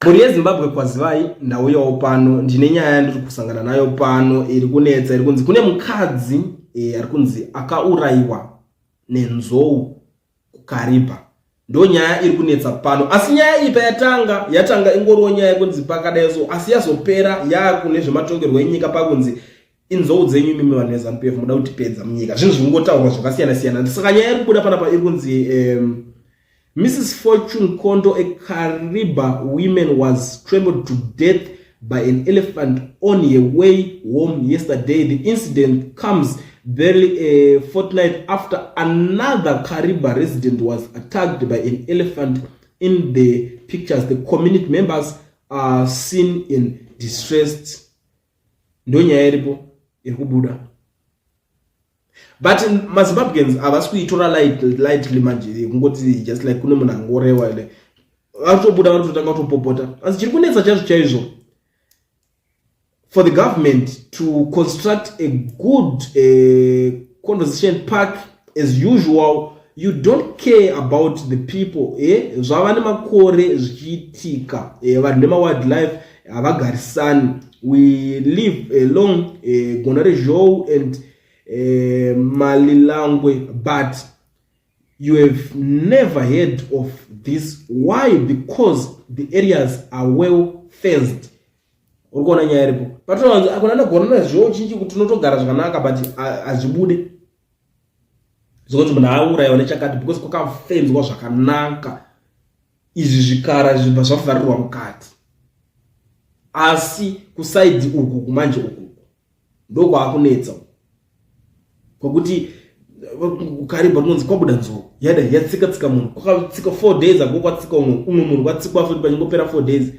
Mhuri yeZimbabwe, kwazivai, ndauyawo pano, ndine nyaya yandiri kusangana nayo pano iri kunetsa, iri kunzi kune mukadzi ari kunzi akaurayiwa nenzou kuKariba. Ndo nyaya iri kunetsa pano, asi nyaya iyi payatanga yatanga ingoriwo nyaya yekunzi pakadai so, asi yazopera yaakune zvematongerwo enyika, pakunzi inzou dzenyu imimi vanhu veZANU PF muda kutipedza munyika. Zvinhu zvingotaurwa zvakasiyana siyana. Saka nyaya iri kubuda panapa iri kunzi Mrs Fortune Kondo, a Kariba women, was trampled to death by an elephant on her way home yesterday. The incident comes barely a fortnight after another Kariba resident was attacked by an elephant. In the pictures, the community members are seen in distress. Ndo nyaya iripo iri kubuda, but maZimbabweans havasi kuitora lightly manje, kungoti just like kune munhu angorewa, vari kutobuda, vari kutotanga kutopopota. Asi chiri kunetsa chaizvo chaizvo, for the government to construct a good conservation park, as usual you don't care about the people. Zvava nemakore zvichiitika, vanhu nemawildlife havagarisani. We live along Gonarezhou and Malilangwe, but you have never heard of this. Why? Because the areas are well fenced. Uri kuona nyaya iripo patoanzi akuna Gonarezhou chinchi kuti tinotogara zvakanaka, but hazvibude zvokuti munhu aurayiwa nechakati because kwakafenzwa zvakanaka. Izvi zvikara zvibva zvavharirwa mukati, asi kuside uku kumanje uku ndokwaakunetsa, kwekuti kuKariba kunonzi kwabuda nzou yada yatsika tsika munhu, kwakatsika 4 days ago, kwatsika umwe munhu, kwatsikwa futi pachingopera 4 days,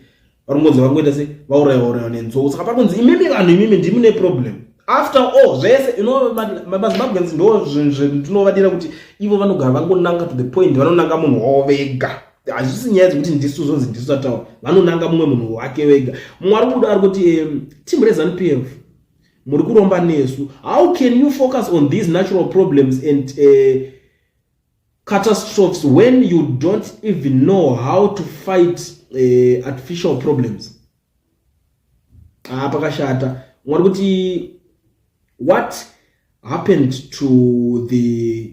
varikungonzi vangoita se vaurayiwa urayiwa nenzou. Saka pakunzi imimi vanhu imimi ndimi neproblem. After all zvese, maZimbabweans ndo zvinhu kuti ivo vanogara vangonanga to the point, vanonanga munhu wavo vega. Hazvisi nyaya dzekuti ndisu zonzi ndisu tataura, vanonanga mumwe munhu wake vega. Mumwe ari kubuda ari kuti timu reZANU PF muri kuromba nesu. How can you focus on these natural problems and catastrophes when you don't even know how to fight artificial problems? Ah, pakashata. Mwari kuti what happened to the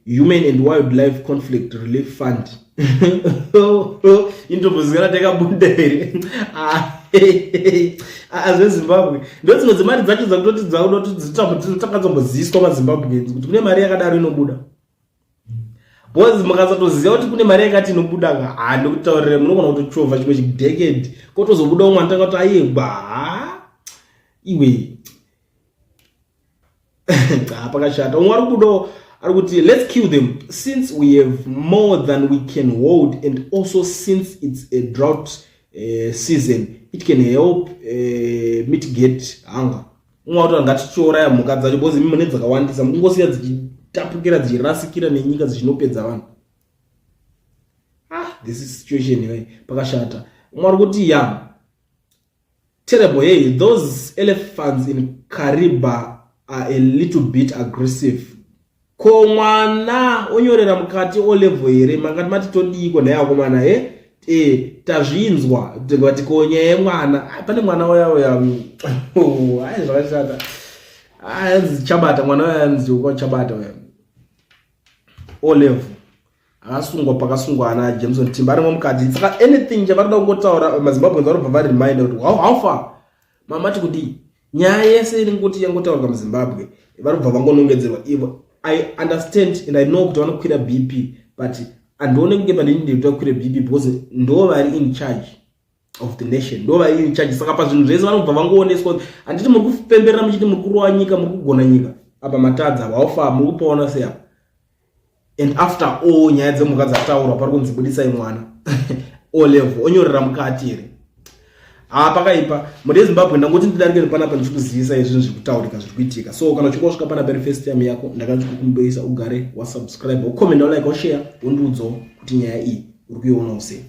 Human and Wildlife Conflict Relief Fund? Indombozikana takabuda here zveZimbabwe? Ndo dzimwe dzemari dzacho dzakutoti dzaunoti takadzomboziviswa maZimbabweans kuti kune mari yakadaro inobuda, because mukasatoziva kuti kune mari yakati inobuda, ha, ndokutaurire munogona kutochovha chimwe chidecade, kotozobuda umwe anotanga kuti ayegwa. Ha, iwe, ha, pakashata. Umwe ari kubudawo ari kuti let's kill them since we have more than we can hold, and also since it's a drought season, it can help mitigate hunger. Umwe kuti ngatichiuraya mhuka dzacho because imi mune dzakawandisa, mukungosiya dzichitapukira, dzichirasikira nenyika, dzichinopedza vanhu. Ah, this is situation iwe, pakashata. Umwe ari kuti ya terrible. Hey, those elephants in Kariba are a little bit aggressive. Ko mwana onyorera mukati O level here? Mangati mati todiko nhaye akomana? He, e tazvinzwa tikati ko nyaya yemwana? Ah, pane mwana uya uya, ai, zvakashata. Anzi Chabata, mwana uya anzi Chabata uya, O level, akasungwa pakasungwa ana Jameson Timba, arimo mukati. Saka anything chavarida kungotaura, maZimbabweans vanobva variminda kuti how far mamati kudii. Nyaya yese inengoti yangotaurwa muZimbabwe, varobva vangonongedzerwa ivo. I understand and I know kuti vanokwira BP, but handione kunge pane need yekuti vakwire BP because ndo vari in charge of the nation, ndo vari in charge. Saka pazvinhu zvese vanobva vangooneswa, handiti muri kupemberera muchiti muri kurova nyika, muri kugona nyika, apa matadza. Haufa muri kupaona sei apa? And after all nyaya dzemhuka dzataurwa, pari kunzi budisai mwana O level onyorera mukati here? Ha, pakaipa mhuri yeZimbabwe. Ndangoti ndidarike panapa ndichikuzivisa izvinhu zviri kutaurika, zviri kuitika. So kana uchinge wasvika panapa iri first time yako, ndakanga ndichikukumbirisa ugare wasubscribe, ucomment, ulike, ushare, undiudzawo kuti nyaya iyi uri kuionawo sei.